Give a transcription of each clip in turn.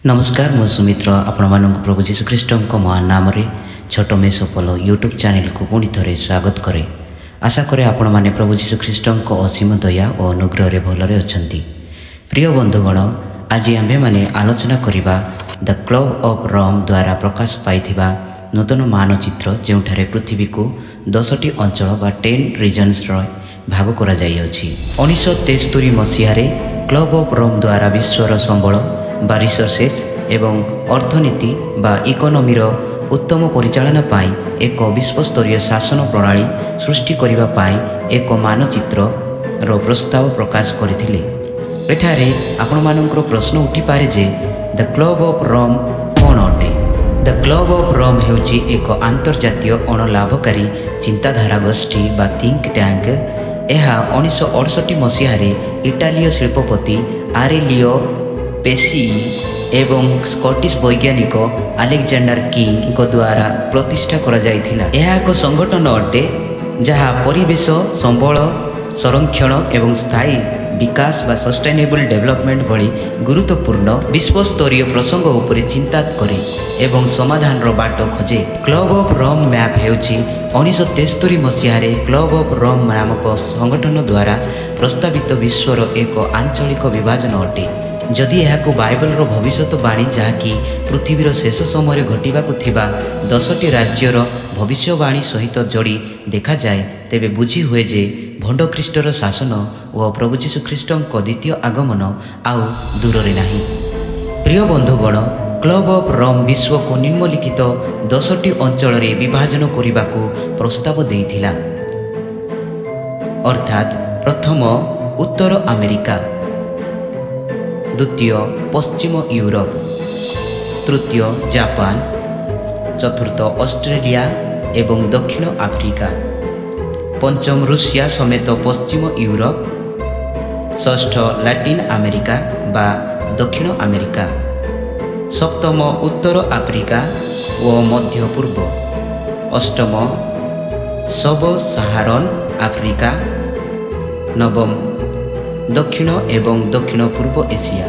ନମସ୍କାର, ମୁଁ ସୁମିତ୍ର ଆପଣମାନଙ୍କୁ ପ୍ରଭୁ ଯୀଶୁଖ୍ରୀଷ୍ଟଙ୍କ ମହାନ ନାମରେ ଛୋଟ ମେଷ ପଲ ୟୁଟ୍ୟୁବ୍ ଚ୍ୟାନେଲକୁ ପୁଣି ଥରେ ସ୍ୱାଗତ କରେ। ଆଶା କରେ ଆପଣମାନେ ପ୍ରଭୁ ଯୀଶୁଖ୍ରୀଷ୍ଟଙ୍କ ଅସୀମ ଦୟା ଓ ଅନୁଗ୍ରହରେ ଭଲରେ ଅଛନ୍ତି। ପ୍ରିୟ ବନ୍ଧୁଗଣ, ଆଜି ଆମ୍ଭେମାନେ ଆଲୋଚନା କରିବା the club of Rome ଦ୍ୱାରା ପ୍ରକାଶ ପାଇଥିବା ନୂତନ ମାନଚିତ୍ର, ଯେଉଁଠାରେ ପୃଥିବୀକୁ 10ଟି ଅଞ୍ଚଳ ବା 10 ରିଜନ୍ସର ଭାଗ କରାଯାଇଅଛି। 1973 ମସିହାରେ କ୍ଲବ୍ ଅଫ୍ ରୋମ୍ ଦ୍ୱାରା ବିଶ୍ୱର ସମ୍ବଳ ବା ରିସୋର୍ସେସ୍ ଏବଂ ଅର୍ଥନୀତି ବା ଇକୋନୋମିର ଉତ୍ତମ ପରିଚାଳନା ପାଇଁ ଏକ ବିଶ୍ୱସ୍ତରୀୟ ଶାସନ ପ୍ରଣାଳୀ ସୃଷ୍ଟି କରିବା ପାଇଁ ଏକ ମାନଚିତ୍ରର ପ୍ରସ୍ତାବ ପ୍ରକାଶ କରିଥିଲେ। ଏଠାରେ ଆପଣମାନଙ୍କର ପ୍ରଶ୍ନ ଉଠିପାରେ ଯେ the club of Rome କ'ଣ ଅଟେ? The club of Rome ହେଉଛି ଏକ ଆନ୍ତର୍ଜାତୀୟ ଅଣଲାଭକାରୀ ଚିନ୍ତାଧାରା ଗୋଷ୍ଠୀ ବା ଥିଙ୍କ ଟ୍ୟାଙ୍କ। ଏହା 1968 ମସିହାରେ ଇଟାଲୀୟ ଶିଳ୍ପପତି ଆରେଲିଓ ପେସିଇ ଏବଂ ସ୍କଟିଶ ବୈଜ୍ଞାନିକ ଆଲେକ୍ଜାଣ୍ଡାର କିଙ୍ଗଙ୍କ ଦ୍ୱାରା ପ୍ରତିଷ୍ଠା କରାଯାଇଥିଲା। ଏହା ଏକ ସଂଗଠନ ଅଟେ ଯାହା ପରିବେଶ, ସମ୍ବଳ ସଂରକ୍ଷଣ ଏବଂ ସ୍ଥାୟୀ ବିକାଶ ବା ସଷ୍ଟେନେବଲ୍ ଡେଭଲପମେଣ୍ଟ ଭଳି ଗୁରୁତ୍ୱପୂର୍ଣ୍ଣ ବିଶ୍ୱସ୍ତରୀୟ ପ୍ରସଙ୍ଗ ଉପରେ ଚିନ୍ତା କରେ ଏବଂ ସମାଧାନର ବାଟ ଖୋଜେ। କ୍ଲବ୍ ଅଫ୍ ରୋମ୍ ମ୍ୟାପ୍ ହେଉଛି 1973 ମସିହାରେ କ୍ଲବ୍ ଅଫ୍ ରୋମ୍ ନାମକ ସଂଗଠନ ଦ୍ୱାରା ପ୍ରସ୍ତାବିତ ବିଶ୍ୱର ଏକ ଆଞ୍ଚଳିକ ବିଭାଜନ ଅଟେ। ଯଦି ଏହାକୁ ବାଇବଲର ଭବିଷ୍ୟତବାଣୀ, ଯାହାକି ପୃଥିବୀର ଶେଷ ସମୟରେ ଘଟିବାକୁ ଥିବା 10ଟି ରାଜ୍ୟର ଭବିଷ୍ୟବାଣୀ ସହିତ ଯୋଡ଼ି ଦେଖାଯାଏ, ତେବେ ବୁଝି ହୁଏ ଯେ ଭଣ୍ଡ ଖ୍ରୀଷ୍ଟର ଶାସନ ଓ ପ୍ରଭୁ ଯୀଶୁ ଖ୍ରୀଷ୍ଟଙ୍କ ଦ୍ୱିତୀୟ ଆଗମନ ଆଉ ଦୂରରେ ନାହିଁ। ପ୍ରିୟ ବନ୍ଧୁଗଣ, କ୍ଲବ୍ ଅଫ୍ ରୋମ୍ ବିଶ୍ୱକୁ ନିମ୍ନଲିଖିତ 10ଟି ଅଞ୍ଚଳରେ ବିଭାଜନ କରିବାକୁ ପ୍ରସ୍ତାବ ଦେଇଥିଲା, ଅର୍ଥାତ୍ ପ୍ରଥମ ଉତ୍ତର ଆମେରିକା, ଦ୍ୱିତୀୟ ପଶ୍ଚିମ ୟୁରୋପ, ତୃତୀୟ ଜାପାନ, ଚତୁର୍ଥ ଅଷ୍ଟ୍ରେଲିଆ ଏବଂ ଦକ୍ଷିଣ ଆଫ୍ରିକା, ପଞ୍ଚମ ରୁଷିଆ ସମେତ ପଶ୍ଚିମ ୟୁରୋପ, ଷଷ୍ଠ ଲାଟିନ୍ ଆମେରିକା ବା ଦକ୍ଷିଣ ଆମେରିକା, ସପ୍ତମ ଉତ୍ତର ଆଫ୍ରିକା ଓ ମଧ୍ୟ ପୂର୍ବ, ଅଷ୍ଟମ ସବ ସାହାରନ୍ ଆଫ୍ରିକା, ନବମ ଦକ୍ଷିଣ ଏବଂ ଦକ୍ଷିଣ ପୂର୍ବ ଏସିଆ,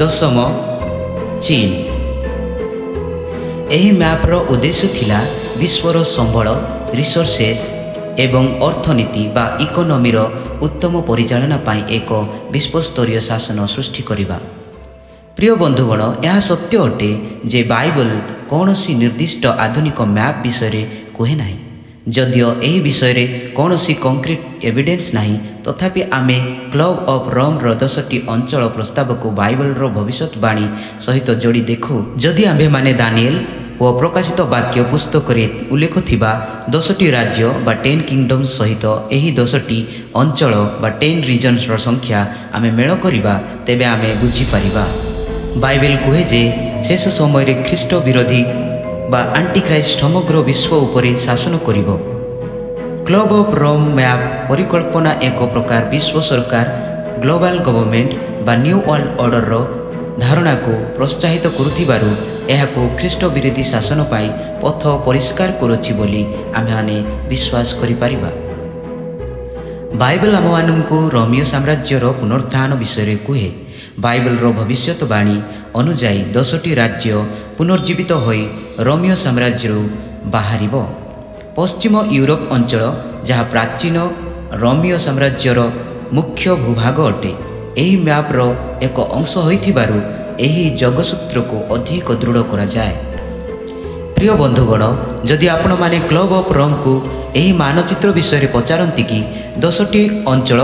ଦଶମ ଚୀନ। ଏହି ମ୍ୟାପ୍ର ଉଦ୍ଦେଶ୍ୟ ଥିଲା ବିଶ୍ୱର ସମ୍ବଳ, ରିସୋର୍ସେସ୍ ଏବଂ ଅର୍ଥନୀତି ବା ଇକୋନୋମିର ଉତ୍ତମ ପରିଚାଳନା ପାଇଁ ଏକ ବିଶ୍ୱସ୍ତରୀୟ ଶାସନ ସୃଷ୍ଟି କରିବା। ପ୍ରିୟ ବନ୍ଧୁଗଣ, ଏହା ସତ୍ୟ ଅଟେ ଯେ ବାଇବଲ କୌଣସି ନିର୍ଦ୍ଦିଷ୍ଟ ଆଧୁନିକ ମ୍ୟାପ୍ ବିଷୟରେ କୁହେ ନାହିଁ। ଯଦିଓ ଏହି ବିଷୟରେ କୌଣସି କଂକ୍ରିଟ୍ ଏଭିଡେନ୍ସ ନାହିଁ, ତଥାପି ଆମେ କ୍ଲବ୍ ଅଫ୍ ରୋମ୍ର 10ଟି ଅଞ୍ଚଳ ପ୍ରସ୍ତାବକୁ ବାଇବଲର ଭବିଷ୍ୟତବାଣୀ ସହିତ ଯୋଡ଼ି ଦେଖୁ। ଯଦି ଆମ୍ଭେମାନେ ଦାନିଏଲ ଓ ପ୍ରକାଶିତ ବାକ୍ୟ ପୁସ୍ତକରେ ଉଲ୍ଲେଖ ଥିବା 10ଟି ରାଜ୍ୟ ବା 10 କିଙ୍ଗଡମ୍ ସହିତ ଏହି 10ଟି ଅଞ୍ଚଳ ବା 10 ରିଜନ୍ସର ସଂଖ୍ୟା ଆମେ ମେଳ କରିବା, ତେବେ ଆମେ ବୁଝିପାରିବା। ବାଇବେଲ କୁହେ ଯେ ଶେଷ ସମୟରେ ଖ୍ରୀଷ୍ଟ ବିରୋଧୀ ବା ଆଣ୍ଟିକ୍ରାଇଷ୍ଟ ସମଗ୍ର ବିଶ୍ୱ ଉପରେ ଶାସନ କରିବ। କ୍ଲବ୍ ଅଫ୍ ରୋମ୍ ମ୍ୟାପ୍ ପରିକଳ୍ପନା ଏକ ପ୍ରକାର ବିଶ୍ୱ ସରକାର, ଗ୍ଲୋବାଲ ଗଭର୍ଣ୍ଣମେଣ୍ଟ ବା ନ୍ୟୁ ୱାର୍ଲଡ ଅର୍ଡ଼ରର ଧାରଣାକୁ ପ୍ରୋତ୍ସାହିତ କରୁଥିବାରୁ ଏହାକୁ ଖ୍ରୀଷ୍ଟ ବିରୋଧୀ ଶାସନ ପାଇଁ ପଥ ପରିଷ୍କାର କରୁଛି ବୋଲି ଆମେମାନେ ବିଶ୍ୱାସ କରିପାରିବା। ବାଇବେଲ ଆମମାନଙ୍କୁ ରୋମୀୟ ସାମ୍ରାଜ୍ୟର ପୁନରୁତ୍ଥାନ ବିଷୟରେ କୁହେ। ବାଇବେଲର ଭବିଷ୍ୟତବାଣୀ ଅନୁଯାୟୀ 10ଟି ରାଜ୍ୟ ପୁନର୍ଜୀବିତ ହୋଇ ରୋମୀୟ ସାମ୍ରାଜ୍ୟରୁ ବାହାରିବ। ପଶ୍ଚିମ ୟୁରୋପ ଅଞ୍ଚଳ, ଯାହା ପ୍ରାଚୀନ ରୋମୀୟ ସାମ୍ରାଜ୍ୟର ମୁଖ୍ୟ ଭୂଭାଗ ଅଟେ, ଏହି ମ୍ୟାପ୍ର ଏକ ଅଂଶ ହୋଇଥିବାରୁ ଏହି ଯୋଗସୂତ୍ରକୁ ଅଧିକ ଦୃଢ଼ କରାଯାଏ। ପ୍ରିୟ ବନ୍ଧୁଗଣ, ଯଦି ଆପଣମାନେ କ୍ଲବ୍ ଅଫ୍ ରୋମ୍କୁ ଏହି ମାନଚିତ୍ର ବିଷୟରେ ପଚାରନ୍ତି କି 10ଟି ଅଞ୍ଚଳ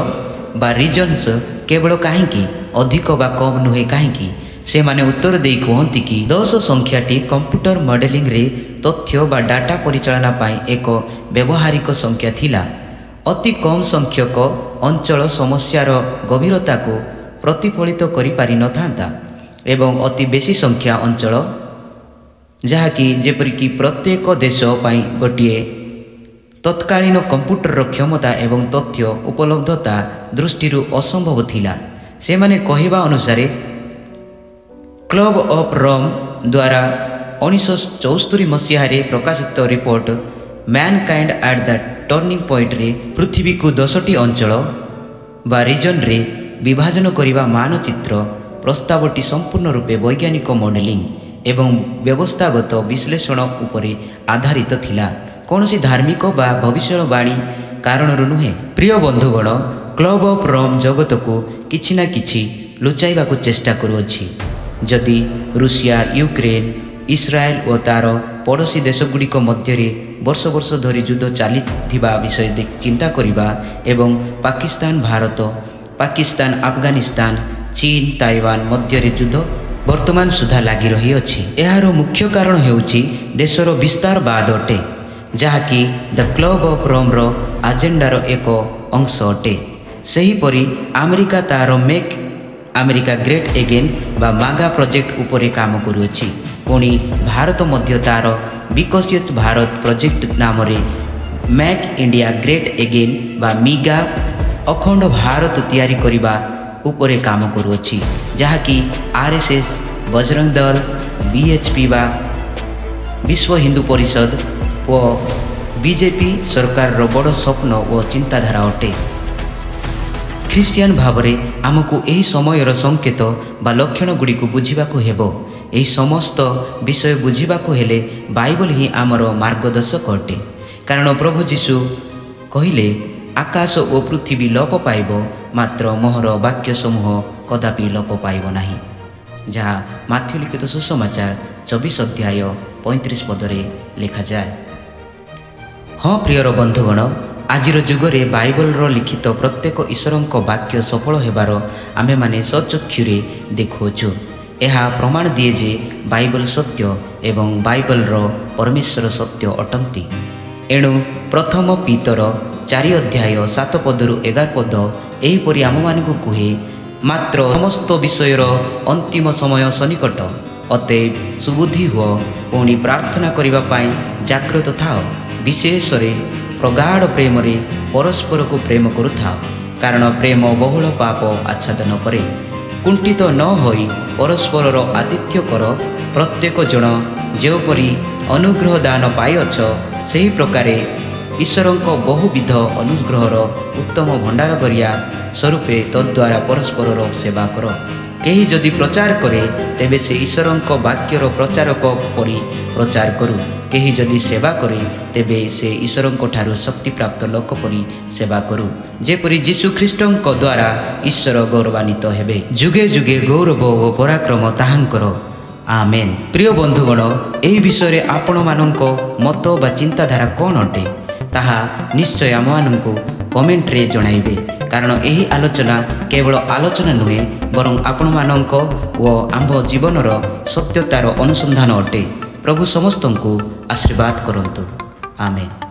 ବା ରିଜନ୍ସ କେବଳ କାହିଁକି, ଅଧିକ ବା କମ୍ ନୁହେଁ କାହିଁକି, ସେମାନେ ଉତ୍ତର ଦେଇ କୁହନ୍ତି କି 10 ସଂଖ୍ୟାଟି କମ୍ପ୍ୟୁଟର ମଡେଲିଂରେ ତଥ୍ୟ ବା ଡାଟା ପରିଚାଳନା ପାଇଁ ଏକ ବ୍ୟବହାରିକ ସଂଖ୍ୟା ଥିଲା। ଅତି କମ୍ ସଂଖ୍ୟକ ଅଞ୍ଚଳ ସମସ୍ୟାର ଗଭୀରତାକୁ ପ୍ରତିଫଳିତ କରିପାରିନଥାନ୍ତା ଏବଂ ଅତି ବେଶୀ ସଂଖ୍ୟା ଅଞ୍ଚଳ, ଯାହାକି ଯେପରିକି ପ୍ରତ୍ୟେକ ଦେଶ ପାଇଁ ଗୋଟିଏ, ତତ୍କାଳୀନ କମ୍ପ୍ୟୁଟରର କ୍ଷମତା ଏବଂ ତଥ୍ୟ ଉପଲବ୍ଧତା ଦୃଷ୍ଟିରୁ ଅସମ୍ଭବ ଥିଲା। ସେମାନେ କହିବା ଅନୁସାରେ କ୍ଲବ୍ ଅଫ୍ ରୋମ୍ ଦ୍ୱାରା 1974 ମସିହାରେ ପ୍ରକାଶିତ report mankind at the turning ପଏଣ୍ଟରେ ପୃଥିବୀକୁ 10ଟି ଅଞ୍ଚଳ ବା ରିଜନରେ ବିଭାଜନ କରିବା ମାନଚିତ୍ର ପ୍ରସ୍ତାବଟି ସମ୍ପୂର୍ଣ୍ଣ ରୂପେ ବୈଜ୍ଞାନିକ ମଡେଲିଂ ଏବଂ ବ୍ୟବସ୍ଥାଗତ ବିଶ୍ଳେଷଣ ଉପରେ ଆଧାରିତ ଥିଲା, କୌଣସି ଧାର୍ମିକ ବା ଭବିଷ୍ୟବାଣୀ କାରଣରୁ ନୁହେଁ। ପ୍ରିୟ ବନ୍ଧୁଗଣ, କ୍ଲବ ଅଫ୍ ରୋମ୍ ଜଗତକୁ କିଛି ନା କିଛି ଲୁଚାଇବାକୁ ଚେଷ୍ଟା କରୁଅଛି। ଯଦି ରୁଷିଆ, ୟୁକ୍ରେନ୍, ଇସ୍ରାଏଲ ଓ ତା'ର ପଡ଼ୋଶୀ ଦେଶଗୁଡ଼ିକ ମଧ୍ୟରେ ବର୍ଷ ବର୍ଷ ଧରି ଯୁଦ୍ଧ ଚାଲିଥିବା ବିଷୟ ଚିନ୍ତା କରିବା ଏବଂ ପାକିସ୍ତାନ, ଭାରତ, ପାକିସ୍ତାନ, ଆଫଗାନିସ୍ତାନ, ଚୀନ, ତାଇୱାନ ମଧ୍ୟରେ ଯୁଦ୍ଧ ବର୍ତ୍ତମାନ ସୁଦ୍ଧା ଲାଗି ରହିଅଛି। ଏହାର ମୁଖ୍ୟ କାରଣ ହେଉଛି ଦେଶର ବିସ୍ତାରବାଦ ଅଟେ, ଯାହାକି ଦ କ୍ଲବ ଅଫ୍ ରୋମ୍ର ଆଜେଣ୍ଡାର ଏକ ଅଂଶ ଅଟେ। ସେହିପରି ଆମେରିକା ତା'ର ମେକ୍ ଆମେରିକା ଗ୍ରେଟ୍ ଏଗେନ୍ ବା ମାଗା ପ୍ରୋଜେକ୍ଟ ଉପରେ କାମ କରୁଅଛି। ପୁଣି ଭାରତ ମଧ୍ୟ ତା'ର ବିକଶିତ ଭାରତ ପ୍ରୋଜେକ୍ଟ ନାମରେ ମେକ୍ ଇଣ୍ଡିଆ ଗ୍ରେଟ୍ ଏଗେନ୍ ବା ମିଗା ଅଖଣ୍ଡ ଭାରତ ତିଆରି କରିବା ଉପରେ କାମ କରୁଅଛି, ଯାହାକି RSS, Bajrang Dal, BHP ବା ବିଶ୍ୱ ହିନ୍ଦୁ ପରିଷଦ ଓ ବିଜେପି ସରକାରର ବଡ଼ ସ୍ୱପ୍ନ ଓ ଚିନ୍ତାଧାରା ଅଟେ। ଖ୍ରୀଷ୍ଟିଆନ ଭାବରେ ଆମକୁ ଏହି ସମୟର ସଂକେତ ବା ଲକ୍ଷଣ ଗୁଡ଼ିକୁ ବୁଝିବାକୁ ହେବ। ଏହି ସମସ୍ତ ବିଷୟ ବୁଝିବାକୁ ହେଲେ ବାଇବଲ ହିଁ ଆମର ମାର୍ଗଦର୍ଶକ ଅଟେ। କାରଣ ପ୍ରଭୁ ଯୀଶୁ କହିଲେ, ଆକାଶ ଓ ପୃଥିବୀ ଲୋପ ପାଇବ, ମାତ୍ର ମୋହର ବାକ୍ୟ ସମୂହ କଦାପି ଲୋପ ପାଇବ ନାହିଁ, ଯାହା ମାଥ୍ୟୁ ଲିଖିତ ସୁସମାଚାର 24 ଅଧ୍ୟାୟ 35 ପଦରେ ଲେଖାଯାଏ। ହଁ ପ୍ରିୟର ବନ୍ଧୁଗଣ, ଆଜିର ଯୁଗରେ ବାଇବଲର ଲିଖିତ ପ୍ରତ୍ୟେକ ଈଶ୍ୱରଙ୍କ ବାକ୍ୟ ସଫଳ ହେବାର ଆମ୍ଭେମାନେ ସ୍ୱଚକ୍ଷୁରେ ଦେଖୁଅଛୁ। ଏହା ପ୍ରମାଣ ଦିଏ ଯେ ବାଇବଲ ସତ୍ୟ ଏବଂ ବାଇବଲର ପରମେଶ୍ୱର ସତ୍ୟ ଅଟନ୍ତି। ଏଣୁ ପ୍ରଥମ ପିତର 4 ଅଧ୍ୟାୟ 7 ପଦରୁ 11 ପଦ ଏହିପରି ଆମମାନଙ୍କୁ କୁହେ, ମାତ୍ର ସମସ୍ତ ବିଷୟର ଅନ୍ତିମ ସମୟ ସନ୍ନିକଟ, ଅତଏବ ସୁବୁଦ୍ଧି ହୁଅ, ପୁଣି ପ୍ରାର୍ଥନା କରିବା ପାଇଁ ଜାଗ୍ରତ ଥାଅ, ବିଶେଷରେ ପ୍ରଗାଢ଼ ପ୍ରେମରେ ପରସ୍ପରକୁ ପ୍ରେମ କରୁଥାଅ, କାରଣ ପ୍ରେମ ବହୁଳ ପାପ ଆଚ୍ଛାଦନ କରେ। କୁଣ୍ଠିତ ନ ହୋଇ ପରସ୍ପରର ଆତିଥ୍ୟ କର, ପ୍ରତ୍ୟେକ ଜଣ ଯେଉଁପରି ଅନୁଗ୍ରହ ଦାନ ପାଇଅଛ ସେହି ପ୍ରକାରେ ଈଶ୍ୱରଙ୍କ ବହୁବିଧ ଅନୁଗ୍ରହର ଉତ୍ତମ ଭଣ୍ଡାର କରିଆ ସ୍ୱରୂପେ ତଦ୍ୱାରା ପରସ୍ପରର ସେବା କର। କେହି ଯଦି ପ୍ରଚାର କରେ ତେବେ ସେ ଈଶ୍ୱରଙ୍କ ବାକ୍ୟର ପ୍ରଚାରକ ପରି ପ୍ରଚାର କରୁ। କେହି ଯଦି ସେବା କରେ ତେବେ ସେ ଈଶ୍ୱରଙ୍କ ଠାରୁ ଶକ୍ତିପ୍ରାପ୍ତ ଲୋକ ପରି ସେବା କରୁ, ଯେପରି ଯୀଶୁ ଖ୍ରୀଷ୍ଟଙ୍କ ଦ୍ୱାରା ଈଶ୍ୱର ଗୌରବାନ୍ୱିତ ହେବେ। ଯୁଗେ ଯୁଗେ ଗୌରବ ଓ ପରାକ୍ରମ ତାହାଙ୍କର। ଆମେନ୍। ପ୍ରିୟ ବନ୍ଧୁଗଣ, ଏହି ବିଷୟରେ ଆପଣମାନଙ୍କ ମତ ବା ଚିନ୍ତାଧାରା କ'ଣ ଅଟେ ତାହା ନିଶ୍ଚୟ ଆମମାନଙ୍କୁ କମେଣ୍ଟରେ ଜଣାଇବେ। କାରଣ ଏହି ଆଲୋଚନା କେବଳ ଆଲୋଚନା ନୁହେଁ, ବରଂ ଆପଣମାନଙ୍କ ଓ ଆମ୍ଭ ଜୀବନର ସତ୍ୟତାର ଅନୁସନ୍ଧାନ ଅଟେ। ପ୍ରଭୁ ସମସ୍ତଙ୍କୁ ଆଶୀର୍ବାଦ କରନ୍ତୁ। ଆମେନ୍।